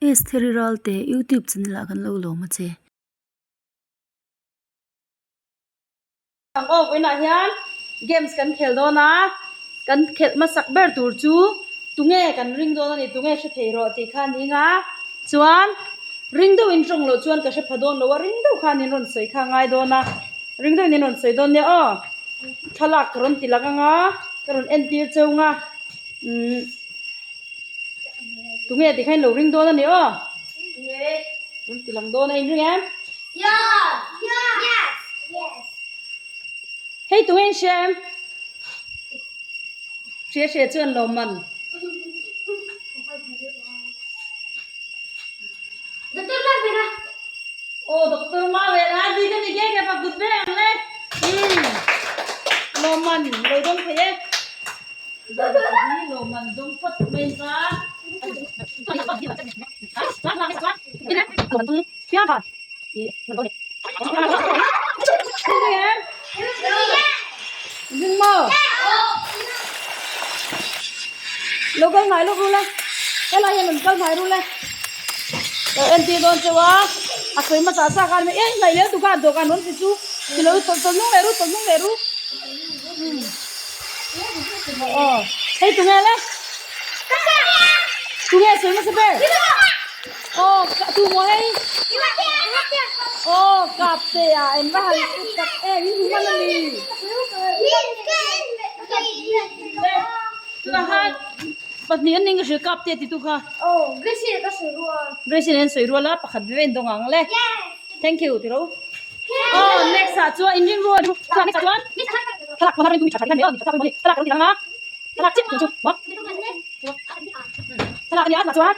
Estheri Ralte YouTube channel ah kan lo lawm a che. Ang aw vawiinah hian games kan khel dawn a, kan khelh hmasak ber tur chu tunge kan ring dawn a ni tunge hre thei rawh tih kha a ni ang a, chuan ring deuh in tawng loh chuan ka hre pha dawn lo a, ring deuh khan in rawn sawi kha a ngai dawn a, ring deuhin in rawn sawi dawn nia aw, thlalak ka rawn ti lang ang a, ka rawn entir cheu ang a, umm. Tunge ti kha in lo ring dawn a ni aw. Rawn ti lang dawn a in ring em? Hei tunge in hria em? Hria hria chuan lawm man. Aw Doctor Mavena ti ka ni nge nge pa kut vek ang le. Lawm man lo dawng thei e. Lo kal hnai lawk rul e helai hian rawn kal hnai rul e lo entir dawn chauh a a sawi hmasa sa khan e hnaih leh dukan dawhkan rawn ti chu ti lo tawlh tawlh hnung leh ru tawlh hnung leh ru. Aw hei tunge le tunge sawi hmasa ber aw tu maw hei aw kap te ah en va han kut tak em in hmu hman a ni chutah khan pahnih an ning ka hria kap te ti tu kha Gracie nen sawi rual a pakhat ve ve in dawng ang le thank you tiro. Aw next ah chuan in ring rual chuan next ah chuan thlalak pawh ring tha tha ni aw tha tha thlalak rawng ti lang a thlalak chiah chu maw thlalak ani a tah chuan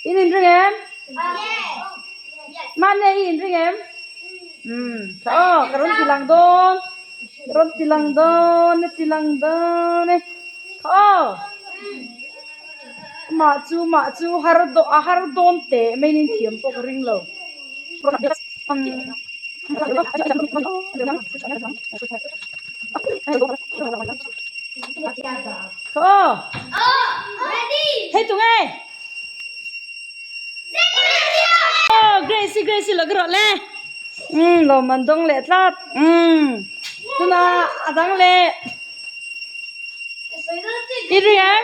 in in ring em mahni i in ring em umm tha aw ka rawn ti lang dawn ka rawn ti lang dawn e ti lang dawn e tha aw mah chu mah chu har dawn a har dawn teh mai in thiam pawh ka ring lo. Hei tunge aw Grace Grace lo ka rawh le umm lawm an dawng leh tlat umm tuna a dang leh i ring em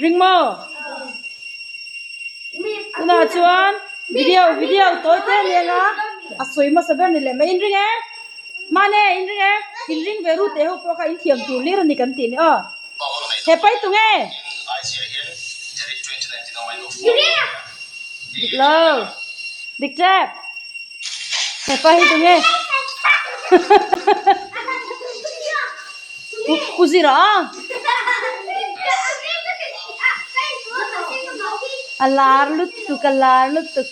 ring maw. Tunah chuan video video tawi te a ni ang a a sawi hmasa ber ni leh mai in ring e mahni in ring e in ring ve ru teh ho pawh kha in thiam tur hlir a ni kan tih ni aw he pai tu nge dik lo dik tep he pai hi tu nge Pu Zira a. A lar lutuk a lar lutuk.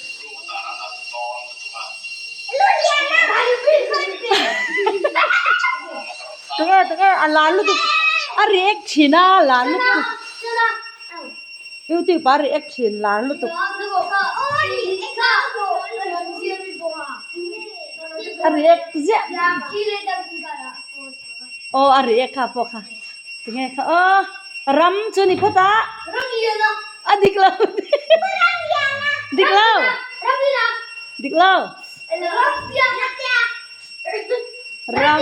Tunge tunge a lar lutuk a react thin a lar lutuk. YouTube a react thin lar lutuk. A react ziah. Aw a react kha pawh kha tinge kha aw ram chu ni phawt a a dik lo dik lo dik lo ram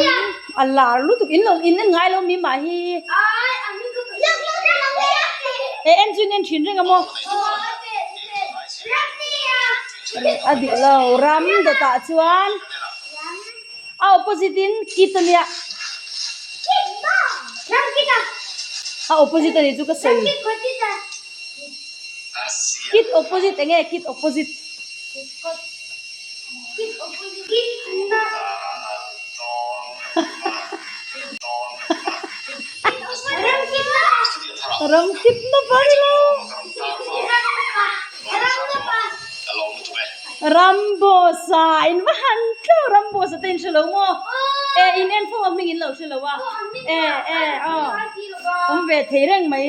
a lar lutuk in lo in en ngai lo mi mah hi e en chu in en thin reng a maw a dik lo ram dawtah chuan. A opposite in kit a nia. A opposite a nih chu ka sawi. Kit opposite eng nge kit opposite? Ram kit na pa ni lo. Rambosa in va han tlo Rambosa te in hre lo maw e in en fo a hming in lo hre lo a e e aw awm ve thei reng mai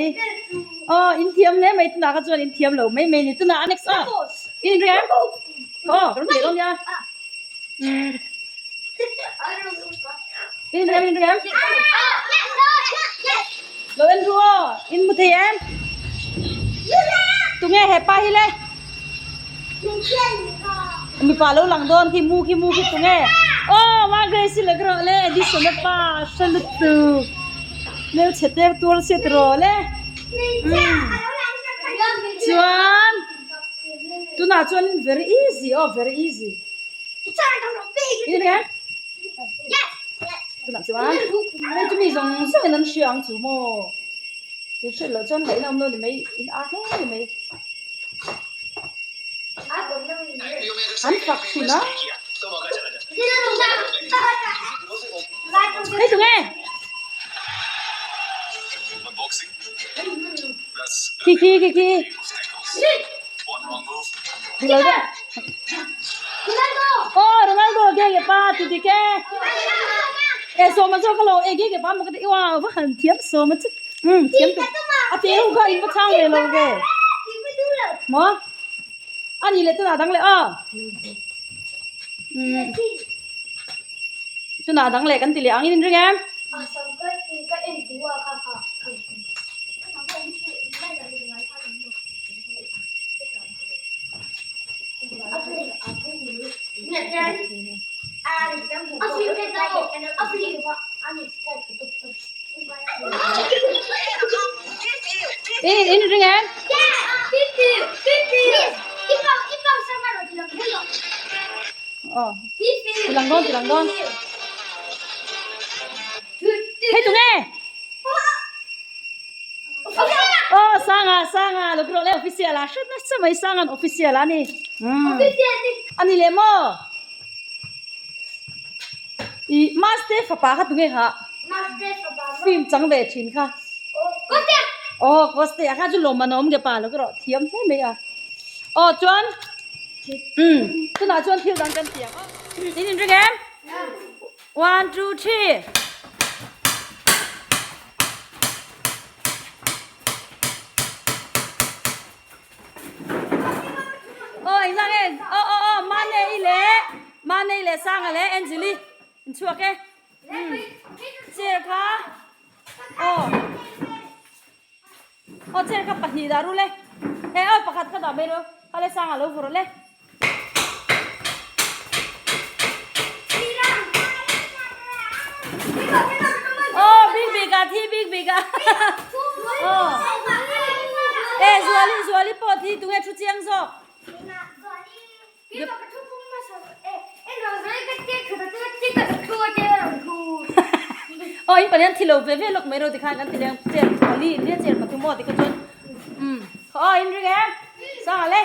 aw in thiam hle mai tunah kha chuan in thiam lo mai mai a ni tunah a next aw in inring em aw ka rawn ti leh dawn nia in inring em in inring em lo en ru aw in hmu thei em. Tunge hepa hi le? Mipa lo lang dawn khi mu khi mu khi tunge? Aw ma Grace la ka rawh le Edison a pa hre lutuk hmelchhe tek tuar chhiat rawh le chuan tunah chuan very easy aw very easy tunah chuan hei chu mi zawng zawng in an hria ang chu maw in hriat loh chuan ngaihna awm lo ni mai in a hle ni mai. An fak thin a. Hei tunge? Khi khi khi khi. Oh Ronaldo ge ge pa ti dik e. E sawma zawk a lo e ge ge pa maw ka ti wow va han thiam sawma chu. Um thiam tu a te ho kha in va chang ve lo ve. Maw? A ni leh tunah dang leh aw. Um tunah dang leh kan ti leh ang in inring em? In in ring em? Ờ, tilang dawn, tilang dawn. Hei tunge? Aw Sanga Sanga lo krawh le official a hret nasa mai Sanga'n official a ni. A ni leh maw? I Maste fapa kha tunge kha? Film chang ve thin kha. Aw Koste a kha chu lawmman a awm ge pa lo krawh thiam hle mai a. Aw chuan umm tunah chuan thil dang kan ti ang aw. In inring em? One two three. Aw engzah nge aw aw aw Mane i leh Mane i leh Sanga leh Angeli in chhuak e umm chair kha aw aw chair kha pahnih dah ru le eh aw pakhat kha dah mai ru kha le Sanga lo vawrh le. Aw bik bik ah thi bik bik ah aw e Zuali Zuali pawh thi tunge thu chiang zawk. Aw in pahnih an thi lo ve ve lawk mai ro tikhan kan ti leng chair pali in ria chair pathum aw tikha chuan um aw in ring em Sanga le.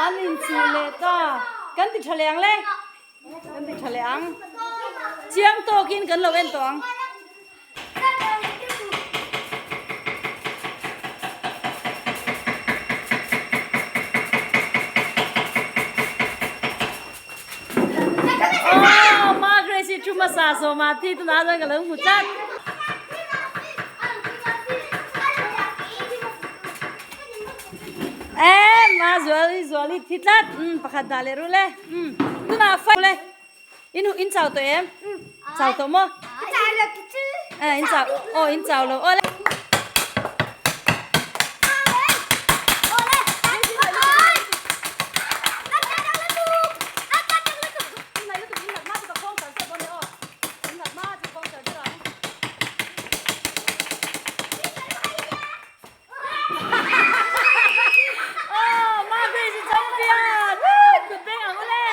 An inchih leh ta. Kan ti tha leh ang le. Kan ti tha leh ang. Chiang tawkin kan lo en tawh ang. Aw ma Grace thu hmasa sawma thi tunah chuan ka lo hmu tlat. Em ma Zuali Zuali thi tlat um pakhat dah leh rul e um tunah fight le. In in chau tawh em? Chau tawh maw? Eh in chau aw in chau lo aw le. Aw Ma Grace i champion Woo kut beng ang ule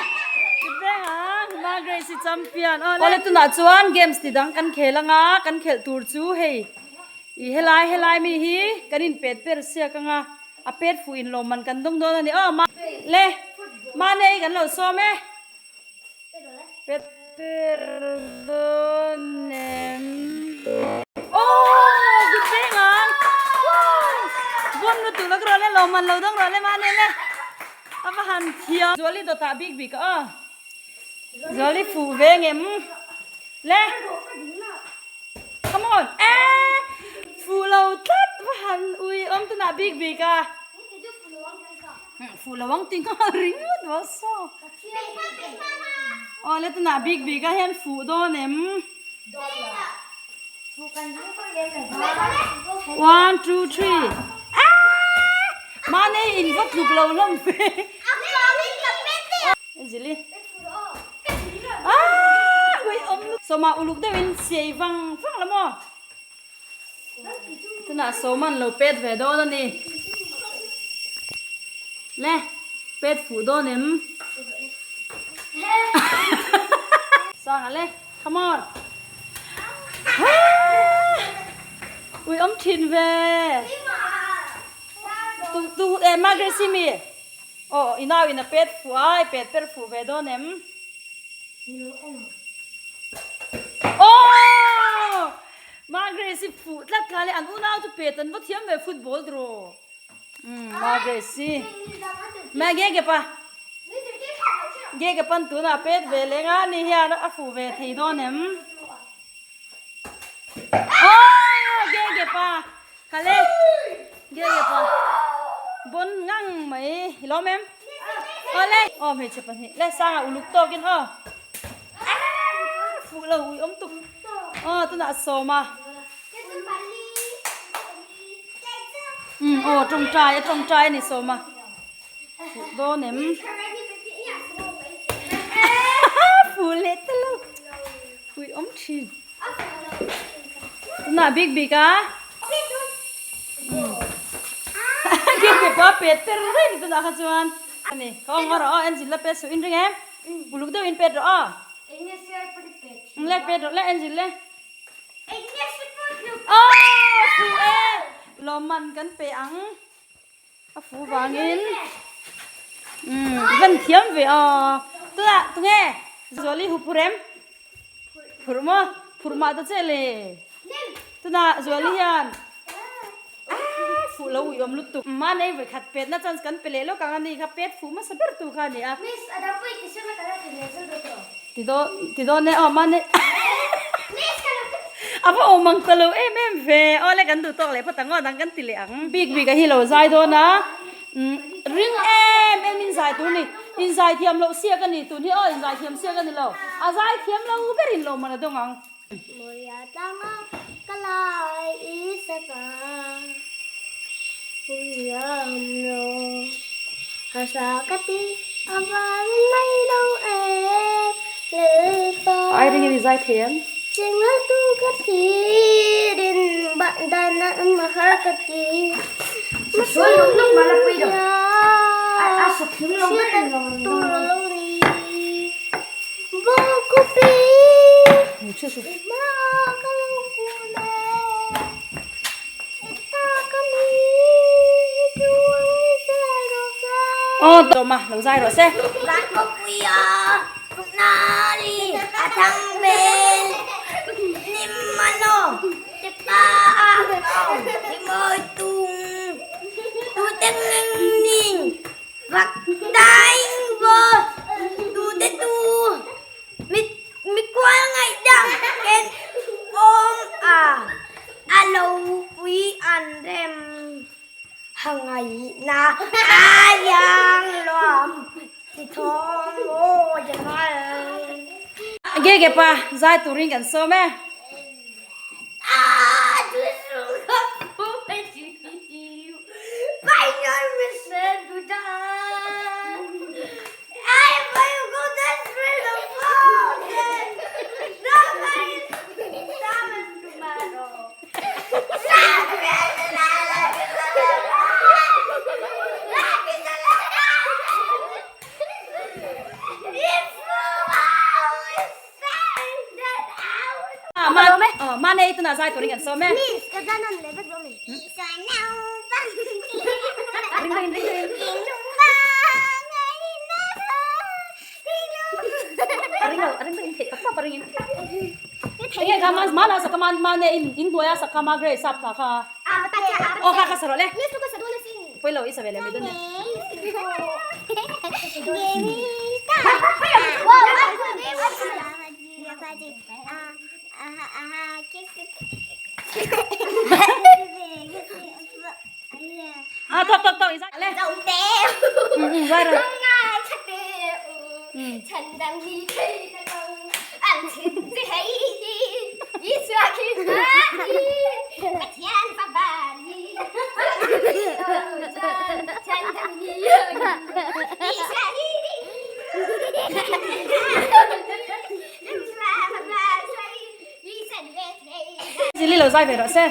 kut beng ang Ma Grace i champion awle tunah chuan games ti dang kan khel anga kan khelh tur chu hei ih helai helai mi hi kan in pet per siak anga a pet fuh in lawmman kan dawng dawn a ni aw ma le mahni kan lo sawm e. Pet per dawn em? Aww kut peng ang! Wow! Bon lutuk lak rawh le lawmman lo dawng rawh le mahni le a va han thiam. Zuali dawtah bik bik a aw. Zuali fuh ve ngem le. Come on! Eh! Fuh lo tlat va han ui awm tunah bik bik a. Fuh lo ang ti nghal ringawt vah saw. Aw le tunah bik bik ah hian fuh dawn em? One two three Aaa! Mahni in va tluk lo hlawm ve. Zili. Aaa! Ui awm lutuk. Sawma uluk deuhin siai vang vang la maw? Tunah sawm an lo pet ve dawn a ni. Le, pet fuh dawn em? Sanga le, come on. Ui awm thin ve. Tu tu e Margaret Simi. Aw i nau in a pet fuh a, i pet per fuh ve dawn em? Aww! Margaret hi fuh tlat kha le an unau chu pet an va thiam ve football draw. Umm Margaret hi. Mah nge ke pa? Nge ke pan tunah pet ve leng a ni hian a fuh ve thei dawn em? Aww! Nge ke pa? Kha le. Nge ke pa? Bon ngang mai i lawm em? Awle. Aw hmeichhe pahnih le sangah uluk tawkin aw. Fuh lo ui awm tuk. Aw tunah a sawm a. Um aw tawngtai a tawngtai a ni sawm a. Fuh dawn em? Fuh leh ta lo. Ui awm thin. Tunah bik bik a. Bik bik pawh a pet per reng ni tunah kha chuan. Ani ka awm rawh aw engine la pet suh in ring em. Uluk deuh in pet rawh aw. Le pet rawh le engine le. Aw fuh e. Lawmman kan pe ang. A fu vangin umm van thiam ve aw tunah tunge Zuali hu phur em phur maw phur mah ta che le tunah Zuali hian aaa fuh lo ui awm lutuk mahni vawi khat pet na chance kan pe leh lawk ang a ni kha pet fuh hmasa ber tu kha a ni a ti dawn ti dawn e aw mahni a va awm ang ta lo em em ve aw le kan duh tawk leh phawt ang aw dang kan ti leh ang bik bik a hi lo zai dawn a umm ring em em in zai tur ni in zai thiam loh siak a ni tun hi aw in zai thiam siak a ni lo a zai thiam lo ber in lo man a dawng ang. Mawia tlanga ka lai i saka William lo harsa ka ti a vangin mai lo e Lalpa Ai ringin i zai thei em? Chenga tu ka thirin dan a har ka ti Tur lo ni Aw tawm a lo zai rawh se. Ge ge pa zai turin kan sawm e. Mahni tunah zai turin kan sawm e. Enge kha ma ma la saka ma ma ne in in hnuaia saka ma grey sap kha kha aw kha kha sa rawh le pawilo i sa ve leh mai dawn nia. A tawk tawk tawk i zai le. Zai rawh. Zili lo zai ve rawh se.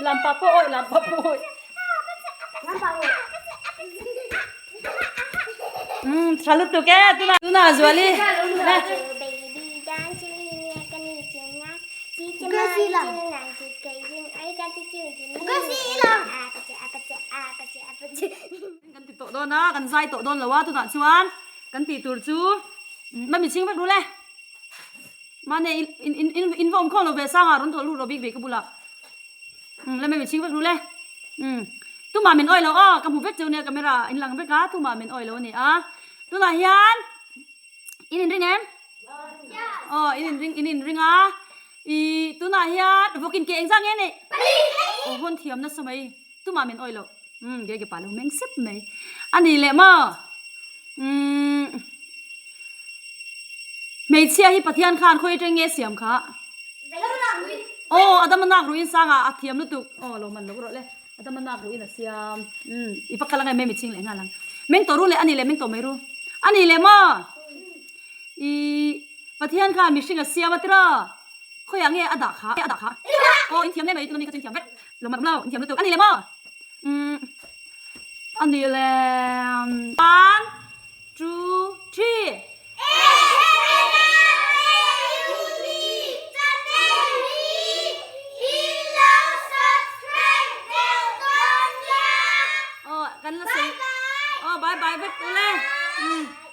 Lampa pawh awih, lampa pawh awih. Umm tha lutuk e tunah tunah Zuali. Kan ti tawh dawn a, kan zai tawh dawn lo a tunah chuan kan tih tur chu mami chhing vek ru le. Mahni in in in in va awm khawm lo ve sanga rawn tawlh lut rawh bik bik ka bulah. Umm le mami chhing vek ru le. Umm tumah min awih lo aw ka hmu vek cheu nia camera in lang vek a tumah min awih lo a ni a. Tunah hian in inring em? Aw in inring in inring a. Ih tunah hian vawkin ke engzah nge nei? Aw hawn thiam nasa mai tumah min awih lo. Umm ge ge pa lo meng sep mai. A ni leh maw? Umm hmeichhia hi Pathian khan khawi atang nge siam kha? Aw Adama nak ruih in sangah a thiam lutuk. Aw lo man lo rawh le. Adama nak ruih in a siam. Umm i pakhat la ngai mai mi ching leh nghal ang. Meng tawh ru leh a ni leh meng tawh mai ru. A ni leh maw? Ih Pathian khan mihring a siam a tiraw? Khawiah nge a dah kha? A dah kha? Aw inthiam hle mai tuna mi kha chu inthiam vek. Lo man awm lo inthiam lutuk. A ni leh maw? Umm a ni le one two three. Aw kan la sawi aw bye bye vek ule. Umm.